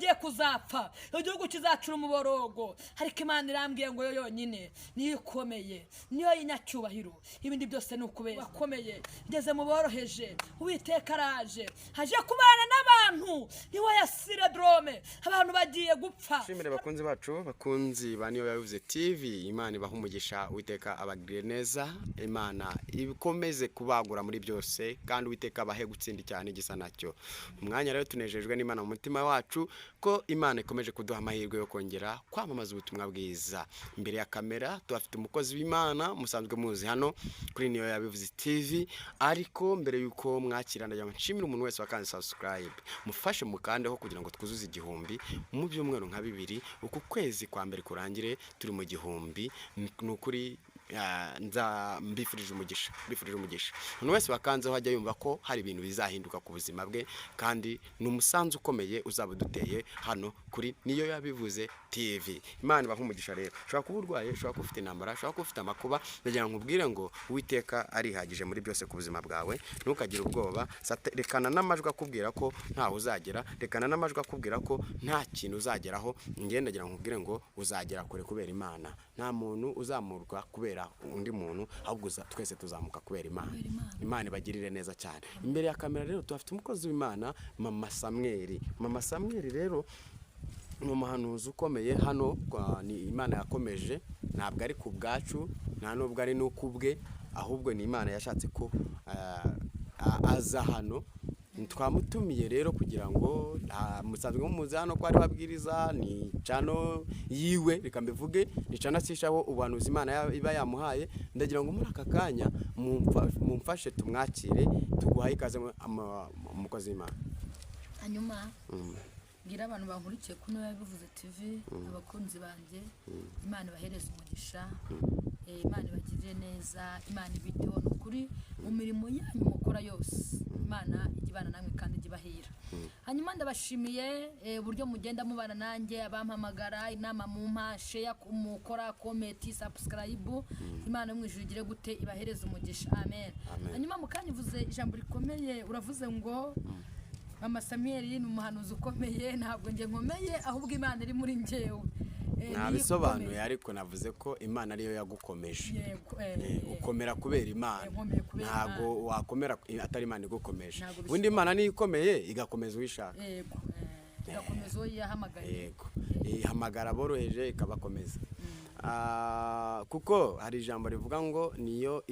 Bagiye kuzapfa, igihugu kizacura umuborogo. Ariko Imana irambwiye ngo yo yonyine niyo ikomeye, niyo y'inyacyubahiro, ibindi byose ni ukubera bakomeye. Igeze mu boroheje. Uwiteka araje, aje kubana n'abantu. Niwe yasire dorome, abantu bagiye gupfa. Shimire bakunzi bacu, bakunzi ba Niyo Yabivuze TV. Imana ibaha umugisha, Uwiteka abagirire neza, Imana ikomeze kubagura muri byose, kandi Uwiteka abahe gutsinda cyane igisa nacyo. Mu mwanya rero tunejejwe n'Imana mu mutima wacu ko Imana ikomeje kuduha amahirwe yo kongera kwamamaza ubutumwa bwiza. Imbere ya kamera tuhafite umukozi w'Imana musanzwe muzi hano kuri Niyo Yabivuze TV. Ariko mbere y'uko mwakira, ndagira ngo nshimire umuntu wese wakanze subscribe. Mufashe mukandeho kugira ngo twuzuze 1000 mu byumweru nka 2, uku kwezi kwa mbere kurangire turi mu 1000. Ni ukuri nza mbifurije umugisha, mbifurije umugisha. Umuntu wese wakanzeho ajya yumva ko hari ibintu bizahinduka ku buzima bwe, kandi ni umusanzu ukomeye uzaba uduteye hano kuri Niyo Yabivuze TV. Imana ibaha umugisha. Rero ushobora kuba urwaye, ushobora kuba ufite intambara, ushobora kuba ufite amakuba, ndagira ngo nkubwire ngo Uwiteka arihagije muri byose ku buzima bwawe. Ntukagire ubwoba. Rekana n'amajwi akubwira ko ntaho uzagera, rekana n'amajwi akubwira ko nta kintu uzageraho. Ngenda ndagira ngo nkubwire ngo uzagera kure kubera Imana. Nta muntu uzamurwa kubera undi muntu, ahubwo twese tuzamuka kubera Imana. Imana ibagirire neza cyane. Imbere ya kamera rero tuhafite umukozi w'Imana, Mama Samweli. Mama Samweli rero ni umuhanuzi ukomeye hano ni Imana yakomeje. Ntabwo ari ku bwacu, nta nubwo ari n'ukubwe, ahubwo ni Imana yashatse ko aza hano. Twamutumiye rero kugira ngo musanzwe mumuzi hano ko ariho abwiriza. Ni channel yiwe, reka mbivuge, ni channel acishaho ubuhanuzi Imana iba yamuhaye. Ndagira ngo muri aka kanya mumfashe tumwakire. Tuguhaye ikaze, umukozi w'Imana. Hanyuma mbwira abantu bankurikiye kuri Niyo Yabivuze TV, abakunzi banjye, Imana ibahereze umugisha, Imana ibagirire neza, Imana ibiteho. Ni ukuri mu mirimo yanyu mukora yose, Imana ijya ibana namwe kandi ijya ibahira. Hanyuma ndabashimiye uburyo mugenda mubana nanjye, abampamagara, inama mumpa, share mukora, comment, subscribe. Imana yo mu ijuru igire gute? Ibahereze umugisha. Amen. Amen. Hanyuma mukanya uvuze ijambo rikomeye, uravuze ngo Mama Samweli ni umuhanuzi ukomeye. Ntabwo njye nkomeye, ahubwo Imana iri muri njyewe. Niyo Nabisobanuye. ikomeye. Ariko navuze ko Imana ariyo yagukomeje. Yego. Ukomera kubera Imana. Nkomeye kubera Ntabwo wakomera atari Imana igukomeje. Ntabwo Ubundi bishoboka. Imana niyo ikomeye, igakomeza uwishaka. Yego, igakomeza uwo yahamagaye. Yego, ihamagara aboroheje ikabakomeza. Kuko hari ijambo rivuga ngo niyo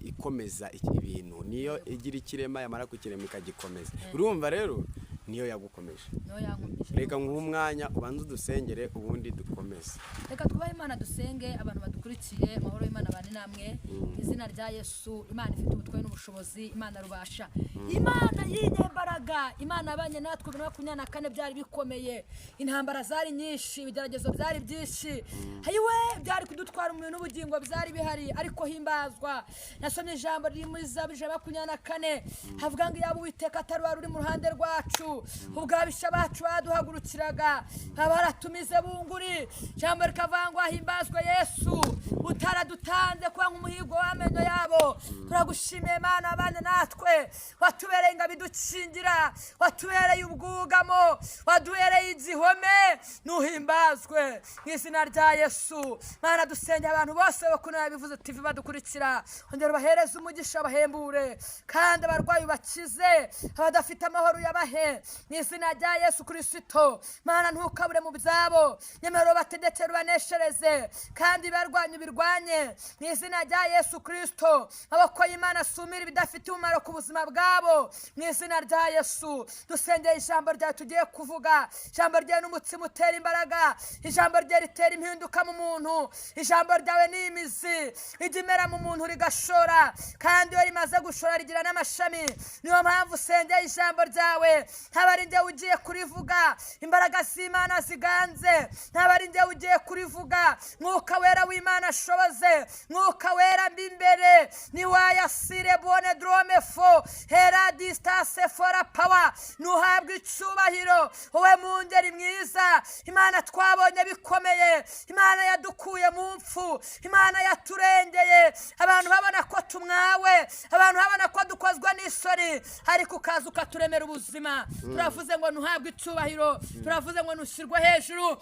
ikomeza ibintu, niyo igira ikirema, yamara kukirema ikagikomeza. Urumva rero niyo yagukomeje. Niyo yankomeje. Reka nguhe umwanya ubanze udusengere, ubundi dukomeze. Reka twubahe Imana, dusenge. Abantu badukurikiye, amahoro y'Imana abane namwe mu izina rya Yesu. Imana ifite ubutware n'ubushobozi, Imana rubasha, Imana y'inyembaraga, Imana yabanye natwe 2024. Byari bikomeye, intambara zari nyinshi, ibigeragezo byari byinshi, ayiwe, byari kudutwara umubiri n'ubugingo, byari bihari, ariko himbazwa. Nasomye ijambo riri muri Zaburi 124, havuga ngo yaba Uwiteka atari wari uri mu ruhande rwacu, ubwabisha bacu baduhagurukiraga baba baratumize bunguri. Ijambo rikavuga ngo himbazwe Yesu utaradutanze kuba nk'umuhigo w'amenyo yabo. Turagushimiye Mana abane natwe, watubereye ingabo idukingira, watubereye ubwugamo, waduhereye igihome. Nuhimbazwe mu izina rya Yesu. Mana, dusengera abantu bose bakunda Yabivuze TV badukurikira, ongera ubahereze umugisha, bahembure, kandi abarwayi ubakize, abadafite amahoro uyabahe mu izina rya Yesu Kirisito. Mana, ntukabure mu byabo, nyamara ubategekere, ubaneshereze, kandi barwanye ubirwanye mu izina rya Yesu Kirisito. Amaboko y'Imana asumira ibidafite umumaro ku buzima bwabo mu izina rya Yesu. Dusengeye ijambo ryawe tugiye kuvuga. Ijambo ryawe n'umutsima utera imbaraga, ijambo ryawe ritera impinduka mu muntu. Ijambo ryawe ni imizi ijya imera mu muntu rigashora, kandi iyo rimaze gushora rigira n'amashami. Niyo mpamvu usengeye ijambo ryawe. Ntaba ari njyewe ugiye kurivuga, imbaraga z'Imana ziganze. Ntaba ari njyewe ugiye kurivuga, Mwuka Wera w'Imana ashoboze. Mwuka Wera mbi imbere niwayasire bone drome fo hera distance fora power. Nuhabwe icyubahiro wowe mungeri. Mwungeri mwiza, Imana twabonye bikomeye, Imana yadukuye mu mfu, Imana yaturengeye. Abantu babona ko tumwawe, abantu babona ko dukozwa n'isoni, ariko ukaza ukaturemera ubuzima. Turavuze ngo ntuhabwe icyubahiro, turavuze ngo ntushyirwe hejuru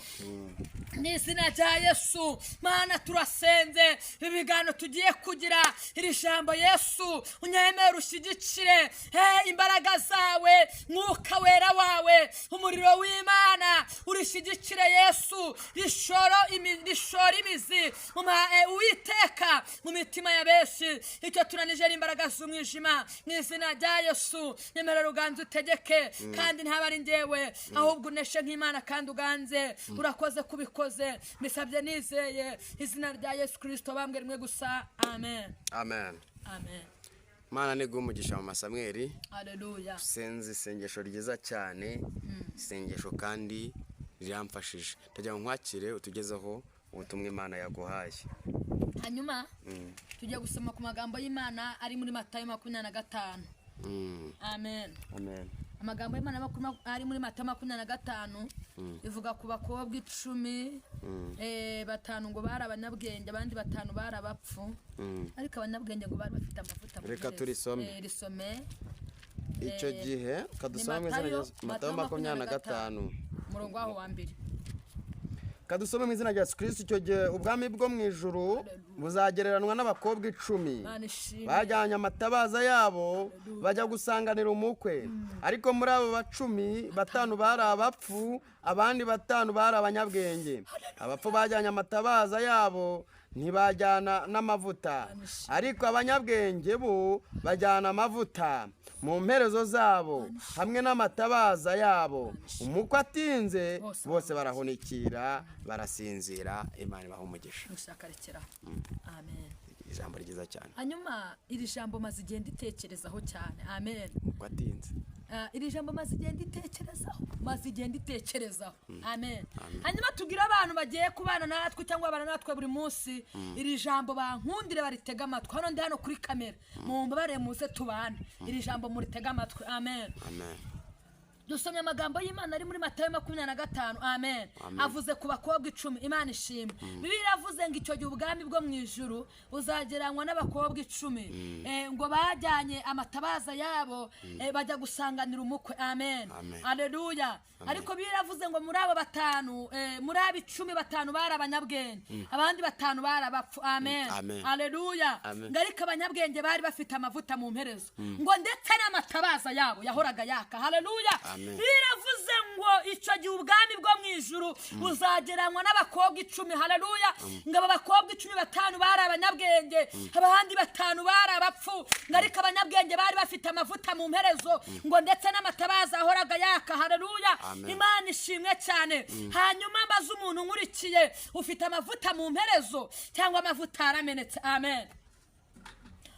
mu izina rya Yesu. Mana, turasenze, ibi biganiro tugiye kugira, iri jambo, Yesu, unyemere ushyigikire. He imbaraga zawe, Mwuka Wera wawe, umuriro w'Imana urishyigikire Yesu, rishora imizi Uwiteka mu mitima ya benshi. Icyo tunanije n'imbaraga z'umwijima, mu izina rya Yesu, nyemerera uganze, utegeke, kandi ntaba ari njyewe, ahubwo uneshe nk'Imana kandi uganze. Urakoze kubikoze, mbisabye nizeye izina rya Yesu Kirisito, bambwe rimwe gusa, amen. Amen. Amen. Imana niguhe umugisha, Mama Samweli. Aleluya. Senze isengesho ryiza cyane, isengesho kandi riramfashije. Ndagira ngo nkwakire utugezeho ubutumwa Imana yaguhaye. Hanyuma tujya gusoma ku magambo y'Imana ari muri Matayo 25. Amen. Amen. Amagambo y'Imana ari muri Matayo 25 ivuga ku bakobwa 10, batanu ngo bari abanyabwenge, abandi batanu bari abapfu, ariko abanyabwenge ngo bari bafite amavuta mu Reka iherezo. turisome. Risome. Icyo gihe kadusome mu izina rya Matayo, Yesu. Matayo 25. Umurongo waho wa mbere. Kadusome mu izina rya Yesu Kristo. Icyo gihe ubwami bwo mu ijuru buzagereranwa n'abakobwa 10 Imana ishimwe. bajyanye amatabaza yabo bajya gusanganira umukwe. Ariko muri abo bacumi, batanu bari abapfu, abandi batanu bari abanyabwenge. Abapfu bajyanye amatabaza yabo, ntibajyana n'amavuta, ariko abanyabwenge bo bajyana amavuta mu mperezo zabo hamwe n'amatabaza yabo. Umukwe atinze, bose barahunikira, barasinzira. Imana ibaha umugisha. Gushaka rekera, amen. Ijambo ryiza cyane. Hanyuma iri jambo maze igihe nditekerezaho cyane, amen. Umukwe atinze. Iri jambo maze igihe nditekerezaho, maze igihe nditekerezaho, amen. Hanyuma tubwire abantu bagiye kubana natwe cyangwa babana natwe buri munsi, iri jambo bankundire baritege amatwi. Hano ndi hano kuri kamera, mumbabarire muze tubane, iri jambo muritege amatwi, amen. Amen. Dusomye amagambo y'Imana ari muri Matayo 25, amen. Amen. Avuze ku bakobwa 10. Imana ishimwe. Bibiliya iravuze ngo icyo gihe ubwami bwo mu ijuru buzagereranywa n'abakobwa 10, ngo bajyanye amatabaza yabo, bajya gusanganira umukwe, amen. Amen. Aleluya. Ariko Bibiliya iravuze ngo muri abo batanu, muri abo 10, batanu bari abanyabwenge, abandi batanu bari abapfu, amen. Amen. Aleluya. Amen. Ngo ariko abanyabwenge bari bafite amavuta mu mperezo, ngo ndetse n'amatabaza yabo yahoraga yaka, haleluya. Amen. Biravuze ngo icyo gihe ubwami bwo mu ijuru buzagereranywa n'abakobwa 10, haleluya. Ngo aba bakobwa 10, batanu bari abanyabwenge, abandi batanu bari abapfu, ngo ariko abanyabwenge bari bafite amavuta mu mperezo, ngo ndetse n'amatabaza yahoraga yaka, haleluya. Amen. Imana ishimwe cyane. Hanyuma mbaze umuntu nkurikiye, ufite amavuta mu mperezo cyangwa amavuta yaramenetse? Amen.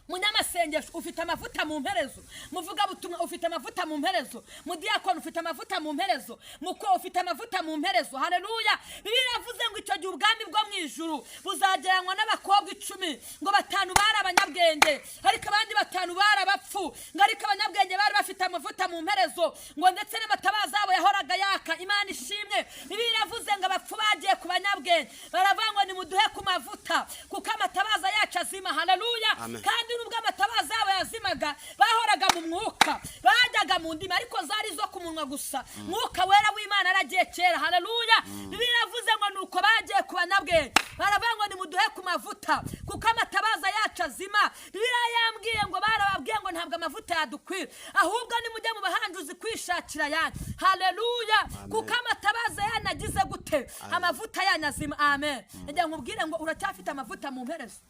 Munyamasengesho, ufite amavuta mu mperezo? Muvugabutumwa, ufite amavuta mu mperezo? Mudiyakoni, ufite amavuta mu mperezo? Muko, ufite amavuta mu mperezo? Haleluya. Bibiliya iravuze ngo icyo gihe ubwami bwo mu ijuru buzagereranywa n'abakobwa 10, ngo batanu bari abanyabwenge, ariko abandi batanu bari abapfu, ngo ariko abanyabwenge bari bafite amavuta mu mperezo, ngo ndetse n'amatabaza yabo yahoraga yaka. Imana ishimwe. Bibiliya iravuze ngo abapfu bagiye ku banyabwenge, baravuga ngo nimuduhe ku mavuta kuko amatabaza yacu azima, haleluya. Amen. Kandi nubwo amatabaza yabo yazimaga, bahoraga mu mwuka, bajyaga mu ndimi, ariko zari zo ku munwa gusa. Mwuka Wera w'Imana aragiye kera, haleluya. Bibiliya iravuze ngo nuko bagiye ku banyabwenge, baravuga ngo nimuduhe ku mavuta kuko amatabaza yacu azima. Bibiliya yambwiye ngo barababwiye ngo ntabwo amavuta yadukwira, ahubwo nimujye mu bahanjuzi kwishakira ayandi, haleluya, kuko amatabaza yanyu agize gute? Amavuta yanyu azima, amen. Njya nkubwire ngo uracyafite amavuta mu mperezo?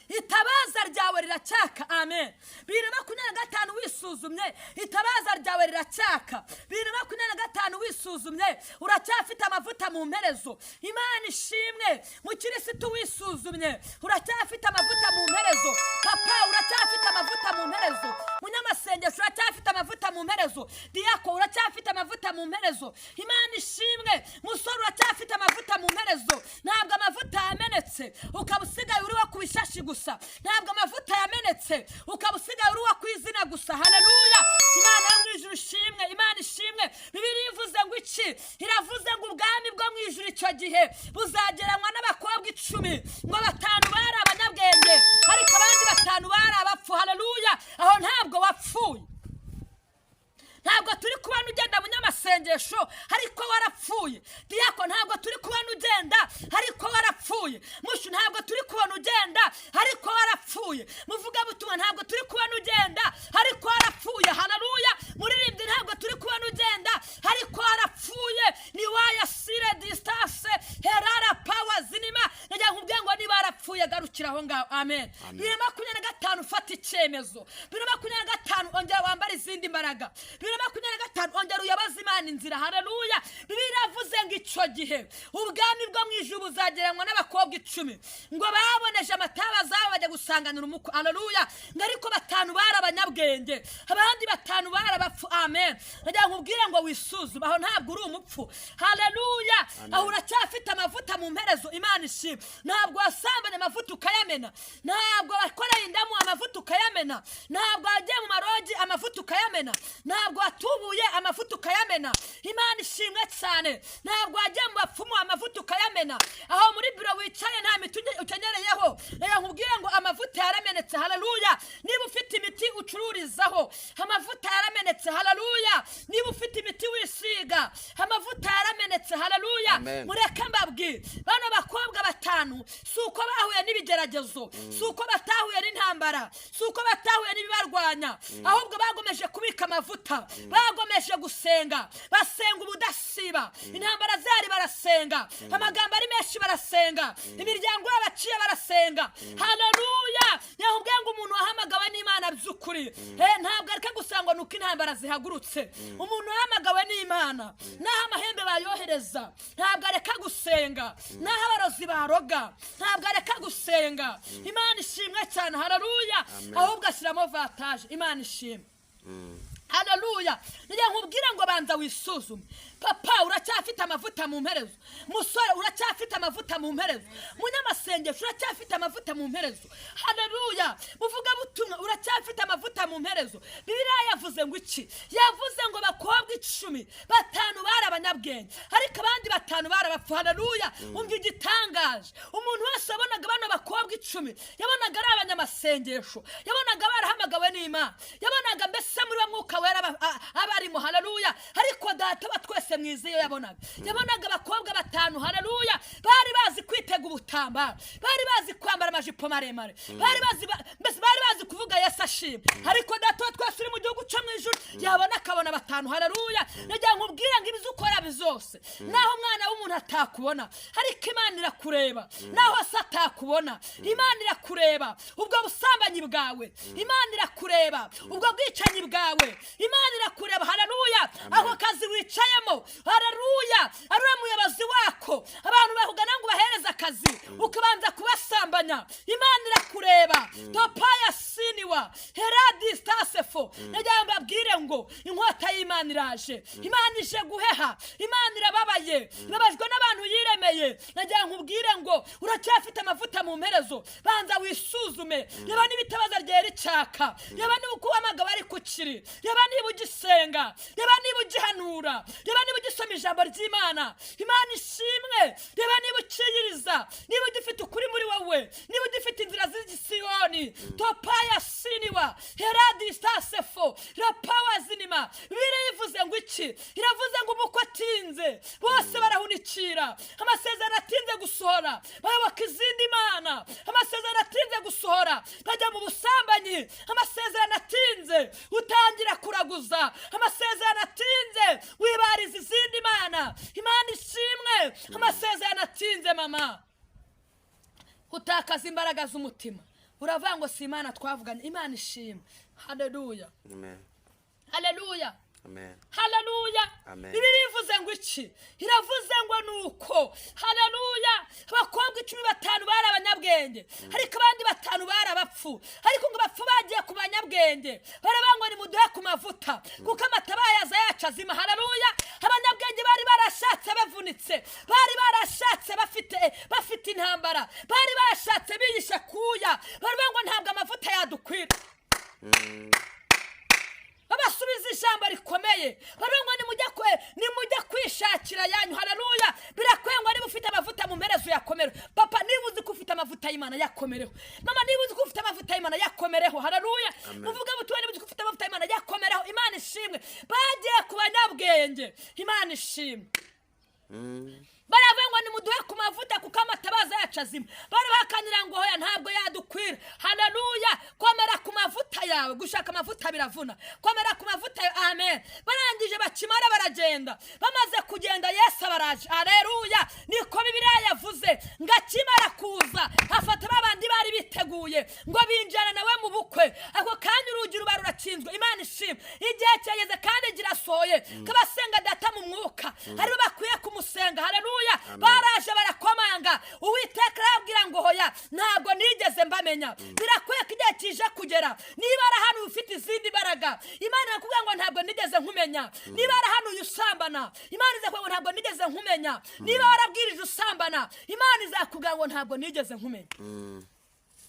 Itabaza ryawe riracyaka? Amen. 2025 wisuzumye, itabaza ryawe riracyaka? 2025 wisuzumye, uracyafite amavuta mu mperezo? Imana ishimwe. Mukirisitu, wisuzumye, uracyafite amavuta mu mperezo? Papa, uracyafite amavuta mu mperezo? Munyamasengesho. Munyamasengesho, uracyafite amavuta mu mperezo. Diyako, uracyafite amavuta mu mperezo. Imana ishimwe. Musore, uracyafite amavuta mu mperezo. Ntabwo amavuta yamenetse ukaba usigaye uri wo ku bishashi gusa. Ntabwo amavuta yamenetse ukaba usigaye uri uwo ku izina gusa. Haleluya! Imana yo mu ijuru ishimwe, Imana ishimwe. Bibiliya ivuze ngo iki? Iravuze ngo ubwami bwo mu ijuru icyo gihe buzageranywa n'abakobwa 10, ngo batanu bari abanyabwenge, ariko abandi 5 bari abapfu. Haleluya! Aho ntabwo wapfuye. Ntabwo turi kubona ugenda munyamasengesho ariko warapfuye. Diyako, ntabwo turi kubona ugenda ariko warapfuye. Mushu, ntabwo turi kubona ugenda ariko warapfuye. Muvugabutumwa, ntabwo turi kubona ugenda ariko warapfuye. Haleluya! Muririmbyi, ntabwo turi kubona ugenda ariko warapfuye. Ni wayasire distance herara pawa zinima. Nagira nkubwiye ngo niba warapfuye, garukira aho ngaho. Amen. 2025 ufata icyemezo. 2025 ongera wambare izindi mbaraga. 2025 ongera uyoboze Imana inzira. Haleluya! Bibiliya iravuze ngo icyo gihe ubwami bwo mu ijuru buzagereranywa n'abakobwa 10, ngo baboneje amataba zabo bajya gusanganira umukwe. Haleluya! Ngo ariko batanu bari abanyabwenge, abandi 5 bari abapfu. Amen. Nagira nkubwire ngo wisuzume, aho ntabwo uri umupfu. Haleluya! Aho uracyafite amavuta mu mperezo. Imana ishimwe. Ntabwo wasambanye amavuta ukayamena, ntabwo wakoreye indamu amavuta ukayamena, ntabwo wagiye mu marogi amavuta ukayamena, ntabwo watubuye amavuta ukayamena. Imana ishimwe cyane. Ntabwo wagiye mu bapfumu amavuta ukayamena. Aho muri biro wicaye nta miti ukenyereyeho. Reka nkubwire ngo amavuta yaramenetse. Haleluya! Niba ufite imiti ucururizaho, amavuta yaramenetse. Haleluya! Niba ufite imiti wisiga, amavuta yaramenetse. Haleluya! Amen. Mureke mbabwire, bano bakobwa 5 si uko bahuye n'ibigeragezo, si uko batahuye n'intambara, si uko batahuye n'ibibarwanya, ahubwo bagomeje kubika amavuta, bagomeje gusenga, basenga ubudasiba. Intambara zari barasenga, amagambo ari menshi barasenga, imiryango y'abaciye barasenga. Haleluya! Yakubwiye ngo umuntu wahamagawe n'Imana by'ukuri, ntabwo areka gusa ngo nuko intambara zihagurutse. Umuntu wahamagawe n'Imana, naho amahembe bayohereza, ntabwo areka gusenga. Naho abarozi baroga, ntabwo areka gusenga. Imana ishimwe cyane. Haleluya! Ahubwo ashyiramo vataje. Imana ishimwe. Haleluya! Niyo nkubwira ngo banza wisuzume. Papa, uracyafite amavuta mu mperezo. Musore, uracyafite amavuta mu mperezo. Munyamasengesho, uracyafite amavuta mu mperezo. Haleluya! Muvugabutumwa, uracyafite amavuta mu mperezo. Bibiliya yavuze ngo iki? Yavuze ngo bakobwa 10, 5 bari abanyabwenge, ariko abandi 5 bari abapfu. Haleluya! Umva igitangaje, umuntu wese wabonaga bano bakobwa 10 yabonaga ari abanyamasengesho, yabonaga barahamagawe n'Imana, yabonaga mbese muri bo Mwuka Wera abarimo. Haleluya! Ariko Data wa twese mwiza iyo yabonaga abakobwa 5, haleluya, bari bazi kwitega ubutambaro, bari bazi kwambara amajipo maremare, bari bazi mbese bari bazi kuvuga Yesu ashimwe. Ariko Data wa twese uri mu gihugu cyo mu ijuru yabona akabona 5. Haleluya! Nagira nkubwire ngo ibyo ukora byose, naho umwana w'umuntu atakubona, ariko Imana irakureba. Naho se atakubona, Imana irakureba. Ubwo busambanyi bwawe, Imana irakureba. Ubwo bwicanyi bwawe, Imana irakureba. Haleluya! Ako kazi wicayemo, haleluya, ari we muyobozi wako, abantu bakugana ngo ubahereze akazi, ukabanza kubasambanya, Imana irakureba. Topaya siniwa heradisitasefo. Nagira ngo mbabwire ngo inkota y'Imana iraje. Imana ije guheha. Imana irababaye, ibabajwe n'abantu yiremeye. Nagira ngo nkubwire ngo uracyafite amavuta mu mperezo. Banza wisuzume, reba niba itabaza ryera icaka, reba niba uko uhamagawe ari kukiri, reba niba ugisenga, reba niba ugihanura, reba niba ugisoma ijambo ry'Imana. Imana ishimwe. Reba niba uciyiriza, niba ugifite ukuri muri wowe, niba ugifite inzira z'igisiyoni. Topaya siniwa heradisitasefo rapawa zinima. Bibiliya ivuze ngo iki? Iravuze ngo umukwe atinze, bose barahunikira. Amasezerano atinze gusohora, bayoboka izindi mana. Amasezerano atinze gusohora, bajya mu busambanyi. Amasezerano atinze, utangira kuraguza. Amasezerano atinze, wibariza izindi mana. Imana ishimwe. Amasezerano atinze, mama, utakaza imbaraga z'umutima, uravuga ngo si Imana twavuganye. Imana ishimwe. Haleluya! Amen. Haleluya! Amen. Haleluya! Amen. Bibiliya ivuze ngo iki? iki? Iravuze ngo ni uko, haleluya, abakobwa 10 batanu bari abanyabwenge, ariko abandi 5 bari abapfu. Ariko ngo abapfu bagiye ku banyabwenge baravuga ngo nimuduhe ku mavuta kuko amatabayaza yacu azima. Haleluya. Abanyabwenge bari barashatse bavunitse, bari barashatse bafite intambara, bari bashatse biyishe kuya, baravuga ngo ntabwo amavuta yadukwira. Babasubiza ijambo rikomeye, baravuga ngo nimujya kwishakira yanyu. Haleluya. Birakwengwa niba ufite amavuta mu mperezo yakomereho. Papa, niba uzi ko ufite amavuta y'Imana, yakomereho. Mama, niba uzi ko ufite amavuta y'Imana, yakomereho. Haleluya. Muvuga butumwa, niba uzi ko ufite amavuta y'Imana, yakomereho. Imana ishimwe. Bagiye ku banyabwenge. Imana ishimwe. Baravuga ngo nimuduhe ku mavuta kuko amatabaza yacu azima. Barabahakanira ngo hoya, ntabwo yadukwira. Haleluya. Komera ku mavuta yawe. Gushaka amavuta biravuna. Komera ku mavuta yawe. Amen. Barangije bakimara baragenda. Bamaze kugenda, Yesu abaraje. Haleluya. Niko Bibiliya yavuze ngo akimara kuza afata ba bandi bari biteguye, ngo binjirana nawe mu bukwe. Ako kanya urugi ruba rurakinzwe. Imana ishimwe. Igihe kirageze kandi kirasohoye ko abasenga Data mu mwuka aribo bakwiye kumusenga. Haleluya. Baraje barakomanga, Uwiteka arababwira ngo hoya, ntabwo nigeze mbamenya. Birakwiye ko igihe kije kugera, niba ari ufite izindi mbaraga, Imana irakubwira ngo ntabwo nigeze nkumenya. Niba ari usambana, Imana izakubwira ngo ntabwo nigeze nkumenya. Niba warabwirije usambana, Imana izakubwira ngo ntabwo nigeze nkumenya.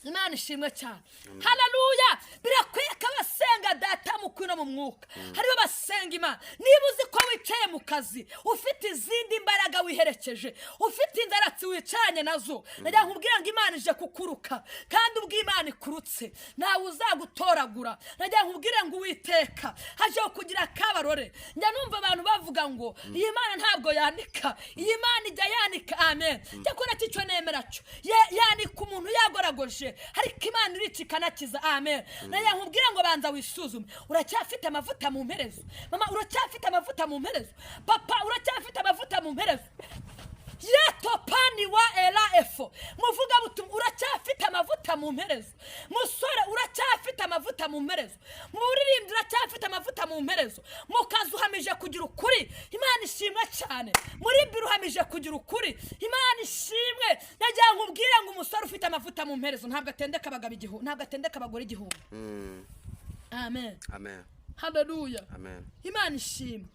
Imana ishimwe cyane. Haleluya. Birakwiye ko abasenga Data mu kuri no mu mwuka haribo basenga Imana. Niba uzi ko wicaye mu kazi ufite izindi mbaraga wiherekeje, ufite inzaratsi wicaranye nazo, nagira nkubwira ngo Imana ije kukuruka, kandi ubwo Imana ikurutse ntawe uzagutoragura. Nagira nkubwire ngo Uwiteka haje kugira akabarore. Njya numva abantu bavuga ngo iyi Mana ntabwo yanika. Iyi Mana ijya yanika. Amen. Cyakora cyo nemera cyo yanika umuntu yagoragoje, ariko Imana irica ikanakiza. Amen. Nagira nkubwire ngo banza wisuzume. Uracyafite amavuta mu mperezo? Mama, uracyafite amavuta mu mperezo? Papa, uracyafite amavuta mu mperezo? Yetopani wa era efo. Muvuga butumwa, uracyafite amavuta mu mperezo? Musore, uracyafite amavuta mu mperezo? Muririmbyi, uracyafite amavuta mu mperezo? Mu kazi uhamije kugira ukuri? Imana ishimwe cyane. Muri biro uhamije kugira ukuri? Imana ishimwe. Nagira ngo ubwire ngo umusore ufite amavuta mu mperezo ntabwo atendeka abagabo igihumbi, ntabwo atendeka abagore 1000. Amen. Amen. Haleluya. Amen. Imana ishimwe.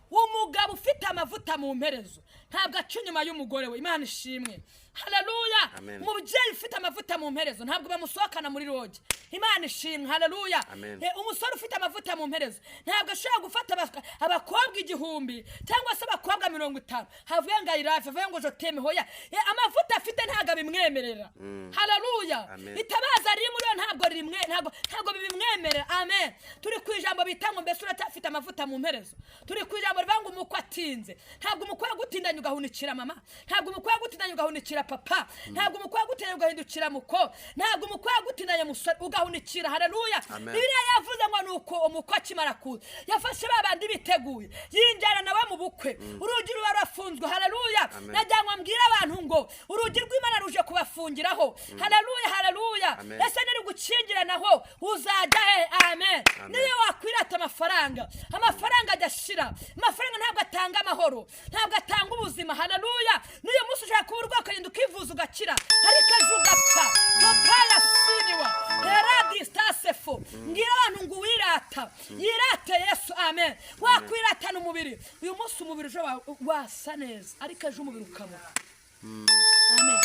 Umugabo ufite amavuta mu mperezo ntabwo aca inyuma y'umugore we. Imana ishimwe. Haleluya. Amen. Umubyeyi ufite amavuta mu mperezo ntabwo bamusohokana muri lodge. Imana ishimwe. Haleluya. Amen. Umusore ufite amavuta mu mperezo ntabwo ashobora gufata abakobwa 1000 cyangwa se abakobwa 50, havuye ngo ayirafe, avuye ngo je t'aime. Hoya. Amavuta afite ntabwo abimwemerera. Haleluya. Amen. Itabaza riri muri yo ntabwo rimwe ntabwo bibimwemerera. Amen. Turi ku ijambo bita ngo mbese uracyafite amavuta mu mperezo? Turi ku ijambo rivuga ngo umukwe atinze. Ntabwo umukwe yagutindanye ugahunikira mama, ntabwo umukwe yagutindanye ugahunikira papa, ntabwo umukwe yagutindanye ugahindukira muko, ntabwo umukwe yagutindanye musore ugahunikira. Haleluya. Amen. Bibiliya yavuze ngo nuko umukwe akimara kuza yafashe ba bandi biteguye, yinjirana nawe mu bukwe. Urugi ruba rurafunzwe. Haleluya. Amen. Nagira ngo mbwire abantu ngo urugi rw'Imana ruje kubafungiraho. Haleluya, haleluya. Amen. Ese nirugukingiranaho uzajya he? Amen. Amen. Niyo wakwirata amafaranga, amafaranga ajya ashira. Amafaranga ntabwo atanga amahoro, ntabwo atanga ubuzima. Haleluya. N'uyu munsi ushobora kuba urwaye ukagenda ukivuza ugakira, ariko ejo ugapfa. Papa yasiniwa heradistasefu. Mbwira abantu ngo uwirata yirate Yesu. Amen. Wakwiratana umubiri uyu munsi, umubiri ejo wasa neza, ariko ejo umubiri ukabura. Amen.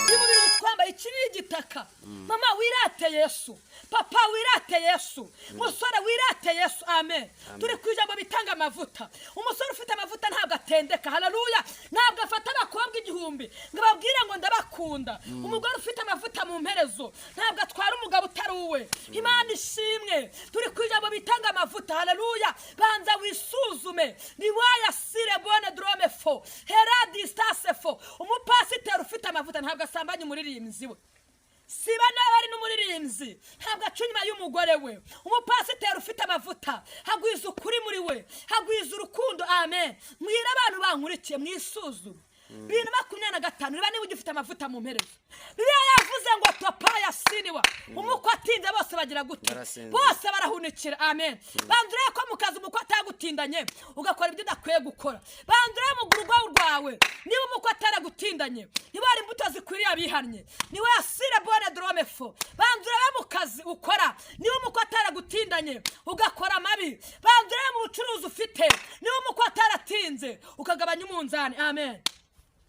Uyu mubiri twambaye iki ni igitaka. Mama, wirate Yesu. Papa, wirate Yesu. Musore, wirate Yesu. Amen. Turi ku ijambo bitanga amavuta. Umusore ufite amavuta ntabwo atendeka. Haleluya. Ntabwo afata abakobwa 1000 ngo ababwire ngo ndabakunda. Umugore ufite amavuta mu mperezo ntabwo atwara umugabo utari uwe. Imana ishimwe. Turi ku ijambo bitanga amavuta. Haleluya. Banza wisuzume. Ni waya sire bone drome fo heradistase fo. Umupasiteri ufite amavuta ntabwo asambanya umuririmbyi we. Siba nawe ari n'umuririmbyi, ntabwo aca inyuma y'umugore we. Umupasiteri ufite amavuta hagwiza ukuri muri we, hagwiza urukundo. Amen. Mwire abantu bankurikiye, mwisuzume. 2025, niba ugifite amavuta mu mperezo. Bibiliya yavuze ngo topa yasiniwa, umukwe atinze bose bagira gute? Barasinzira. Bose barahunikira. Amen. Banza urebe ko mu kazi umukwe atagutindanye, ugakora ibyo udakwiye gukora. Banza urebe mu rugo rwawe niba umukwe ataragutindanye, niba hari imbuto zikwiriye abihannye, niba yasire bone dorome fo. Banza urebe mu kazi ukora niba umukwe ataragutindanye, ugakora amabi. Banza urebe mu bucuruzi ufite niba umukwe ataratinze, ukagabanya umunzani. Amen.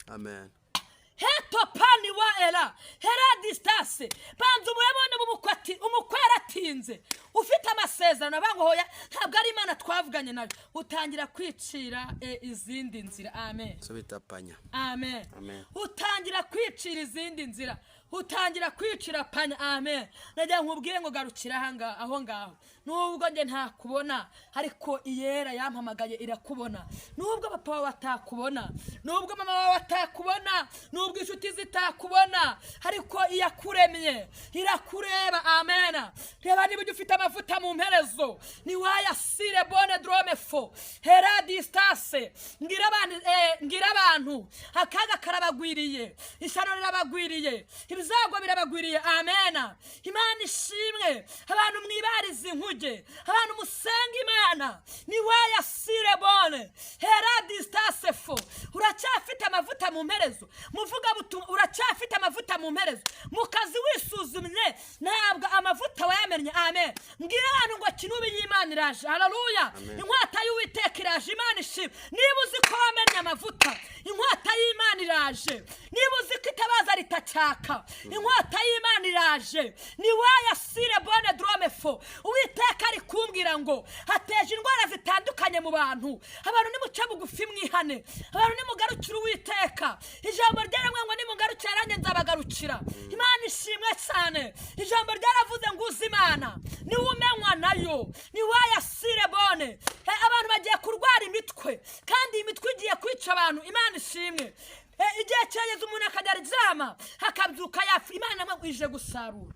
Amen. Hetopani wa era hera distance. Banza umurabone umukwe ati umukwe yaratinze, ufite amasezerano, abango hoya ntabwo ari Imana twavuganye nayo, utangira kwicira izindi nzira. Amen. So bita panya. Amen. Amen. Utangira kwicira izindi nzira, utangira kwicira panya. Amen. Nagira nkubwire ngo garukira ahangaha, aho ngaho. Nubwo njye ntakubona, ariko iyera yampamagaye irakubona. Nubwo papa wawe atakubona, nubwo mama wawe atakubona, nubwo inshuti zitakubona, ariko iyakuremye irakureba. Amen. Reba niba ujya ufite amavuta mu mperezo, ni wayasire bone drome fo hera distance. Ngira abantu, ngira abantu, akaga karabagwiriye, ishyano rirabagwiriye, ibizago birabagwiriye. Amen. Imana ishimwe. Abantu mwibarize inkuge, abantu musenga Imana, ni wayasire bone hera distance fo. Uracyafite amavuta mu mperezo? Muvuga butumwa, uracyafite amavuta mu mperezo? Mu kazi wisuzumye, ntabwo amavuta wayamennye? Amen. Mbwira abantu ngo kinubi y'Imana iraje. Haleluya. Inkota y'Uwiteka iraje. Imana ishimwe. Niba uzi ko wamennye amavuta, inkota y'Imana iraje. Niba uzi ko itabaza ritacyaka, inkota y'Imana iraje. Ni wayasire bone drome fo. Uwiteka ari kumbwira ngo hateje indwara zitandukanye mu bantu. Abantu nimuce bugufi mwihane, abantu nimugarukire Uwiteka. Ijambo ryaramwe ngo nimugarukire nanjye nzabagarukira. Imana ishimwe cyane. Ijambo ryaravuze ngo uzi Imana niwe umenywa nayo, ni wayasire bone. Abantu bagiye kurwara imitwe, kandi iyi mitwe igiye kwica abantu. Imana ishimwe. Igihe kirageze umuntu akajya aryama akabyuka yapfa. Imana ije gusarura,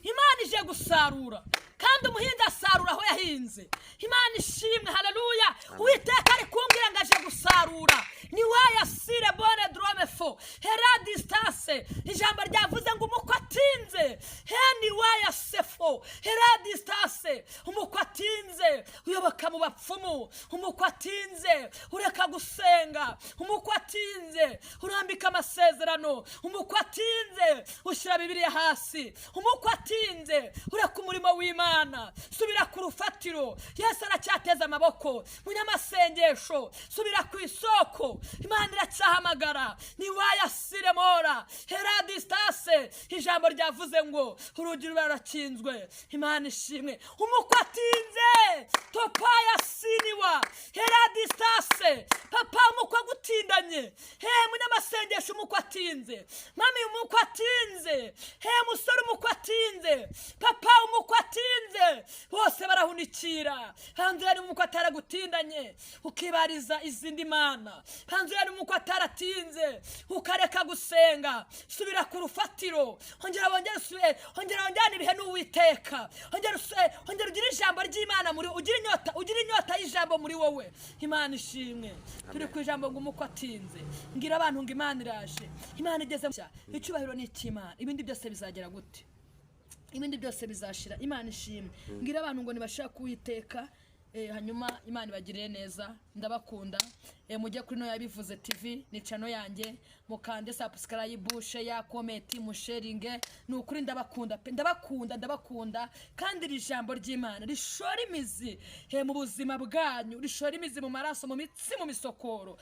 Imana ije gusarura, kandi umuhinzi asarura aho yahinze. Imana ishimwe. Haleluya. Uwiteka ari kumbwira ngo aje gusarura. Ni wayasire bone drome fo hera distance. Ijambo ryavuze ngo umukwe atinze, he ni wayasefo hera distance. Umukwe atinze, uyoboka mu bapfumu. Umukwe atinze, ureka gusenga. Umukwe atinze, urambika amasezerano. Umukwe atinze, ushyira Bibiliya hasi. Umukwe atinze, ureka umurimo w'Imana. Subira ku rufatiro, Yesu aracyateza amaboko. Munyamasengesho, subira ku isoko, Imana iracyahamagara. Ni wayasire mora hera distance. Ijambo ryavuze ngo urugi rurakinzwe. Imana ishimwe. Umukwe atinze, topa yasiniwa hera distance. Papa, umukwe agutindanye, he munyamasengesho, umukwe atinze. Mami, umukwe atinze. He musore, umukwe atinze. Papa, umukwe atinze, bose barahunikira. Hanze yari umukwe ataragutindanye, ukibariza izindi mana. Hanze yari umukwe ataratinze, ukareka gusenga. Subira ku rufatiro, ongera wongere usubire, ongera wongere ibihe n'Uwiteka, ongera usubire, ongera ugire ijambo ry'Imana muri, ugire inyota, ugire inyota y'ijambo muri wowe. Imana ishimwe. Turi ku ijambo ngo umukwe atinze. Mbwira abantu ngo Imana iraje, Imana igeze. Icyubahiro ni icy'Imana, ibindi byose bizagera gute? Ibindi byose bizashira. Imana ishimwe. Mbwira abantu ngo nibashaka Uwiteka, hanyuma Imana ibagirire neza. Ndabakunda. Mujye kuri No Yabivuze TV, ni channel yanjye, mukande subscribe, share, comment, musharinge. Ni ukuri ndabakunda pe, ndabakunda, ndabakunda. Kandi iri jambo ry'Imana rishora imizi mu buzima bwanyu, rishora imizi mu maraso, mu mitsi, mu misokoro.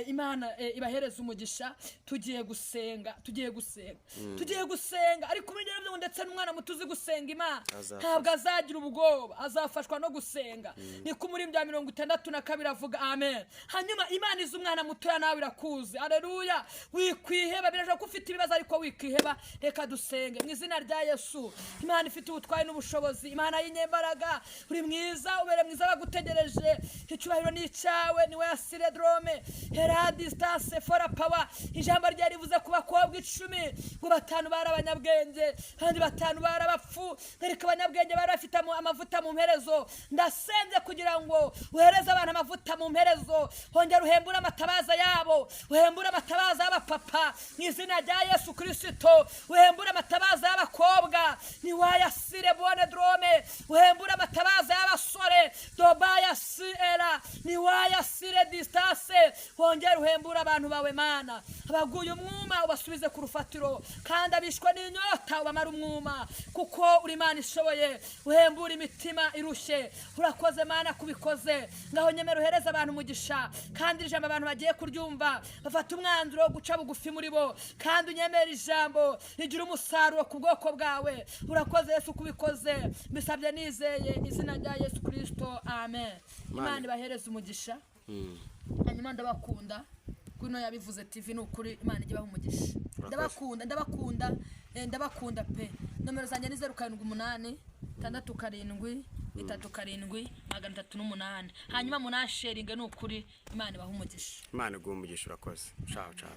Imana ibahereze umugisha. Tugiye gusenga, tugiye gusenga, tugiye gusenga. Ariko umenya ngo ndetse n'umwana muto uzi gusenga Imana Azafashwa. ntabwo azagira ubwoba, azafashwa no gusenga. Niko umuririmbyi wa 62 avuga. Amen. Hanyuma Imana izi umwana mutoya, nawe irakuzi. Aleluya. Wikwiheba, birashoboka ko ufite ibibazo, ariko wikwiheba. Reka dusenge mu izina rya Yesu. Imana ifite ubutwari n'ubushobozi, Imana y'inyembaraga, uri mwiza, ubere mwiza bagutegereje. Icyubahiro ni icyawe. Ni we drome hera distance fora power. Ijambo ryari rivuze ku bakobwa 10 ngo batanu bari abanyabwenge kandi batanu bari abapfu, ariko abanyabwenge bari bafite amavuta mu mperezo. Ndasenze kugira ngo uhereze abantu amavuta mu mperezo. Hongera Wongera uhembure amatabaza yabo, uhembure amatabaza y'abapapa mu izina rya Yesu Kirisito, uhembure amatabaza y'abakobwa niwayasire bone drome, uhembure amatabaza y'abasore dobaya siera niwayasire distance. Wongere uhembure abantu bawe, Mana. Abaguye umwuma ubasubize ku rufatiro, kandi abishwe n'inyota ubamara umwuma, kuko uri Imana ishoboye. Uhembure imitima irushye. Urakoze, Mana, kubikoze. Ngaho nyemera uhereze abantu umugisha, kandi iri jambo abantu bagiye kuryumva bafata umwanzuro wo guca bugufi muri bo, kandi unyemere ijambo rigira umusaruro ku bwoko bwawe. Urakoze, Yesu, kubikoze. Mbisabye nizeye izina rya Yesu Kirisito, amen. Imana ibahereze umugisha. Hanyuma ndabakunda kuri no yabivuze TV, ni ukuri Imana ijye ibaha umugisha. Ndabakunda, ndabakunda, ndabakunda pe. Nomero zanjye ni 078 67 37 308. Hanyuma munasharinge, ni ukuri Imana ibaha umugisha. Imana iguhe umugisha. Urakoze. Ciao ciao.